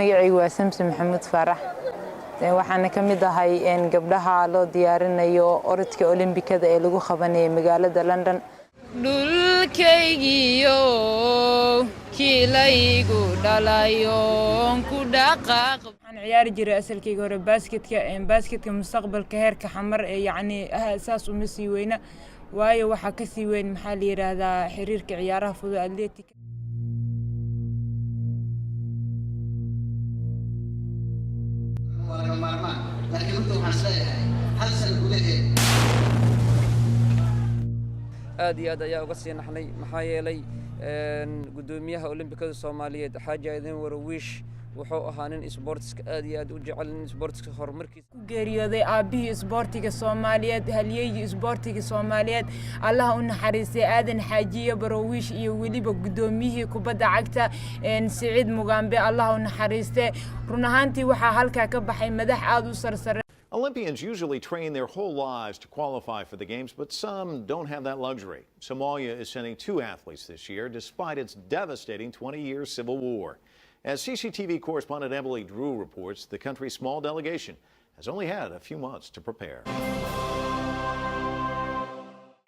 Magacaygu waa Samsom Maxamuud Faarax, waxaana ka mid ahay gabdhaha loo diyaarinayo orodka Olombikada ee lagu qabanayay magaalada London. Dhulkaygiyo kiilaygu dhalayoon ku dhaqaaq. Waxaan ciyaari jiray asalkayga hore basketka. Basketka mustaqbalka heerka Xamar ee yacni saas uma sii weyna, waayo waxaa ka sii weyn, maxaa la yidhaahdaa, xiriirka ciyaaraha fudud, atletic. Waa laga maarmaan, laakiin runta waxaan isleeyahay hal sana gudaheed Aad iyo aad ayaa uga sii naxnay, maxaa yeelay guddoomiyaha Olimbikada Soomaaliyeed, Xaaji Aadan Warowiish, wuxuu ahaa nin isboortiska aad iyo aad u jecel, nin isboortiska horumarkiisa. Ku geeriyooday aabbihii isboortiga Soomaaliyeed, halyeygii isboortiga Soomaaliyeed, Allaha u naxariistay, Aadan Xaajiye Barowiish, iyo weliba guddoomiyihii kubadda cagta, Siciid Mugaambe, Allaha u naxariistay. Run ahaantii waxaa halkaa ka baxay madax aada u sarsare. Olympians usually train their whole lives to qualify for the Games, but some don't have that luxury. Somalia is sending two athletes this year, despite its devastating 20 year civil war. As CCTV correspondent Emily Drew reports, the country's small delegation has only had a few months to prepare.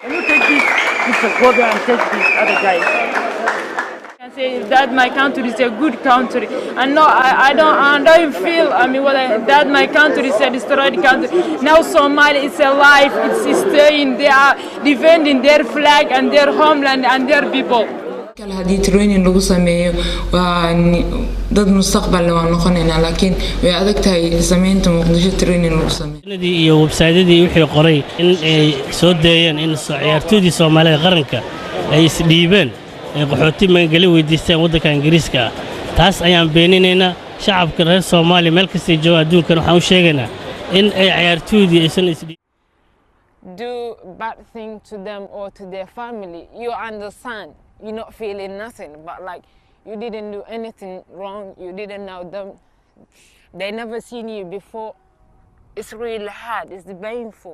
Can you take this, Mr. Kobe, and take this other guy? I say that my country is a good country, and no, I don't feel, I mean, that my country is a destroyed country. Now Somalia is alive, it's staying, they are defending their flag and their homeland and their people. Kale haddii training lagu sameeyo, waa dad mustaqballe waan noqonaynaa, laakiin way adag tahay sameynta Muqdisho training lagu sameeyo. Iyo websaydyadii wixii qoray in ay soo deeyeen in ciyaartoydii Soomaalida qaranka ay isdhiibeen, ay qaxooti magangelyo weydiisteen waddanka Ingiriiska ah, taas ayaan beeninaynaa. Shacabka reer Soomaaliya meel kastay joogaan adduunkan waxaan u sheegaynaa in ay ciyaartoydii aysan isdhiibin. Do bad thing to them or to their family, you understand, you're not feeling nothing, but like, you didn't do anything wrong, you didn't know them, they never seen you before. It's really hard, it's painful.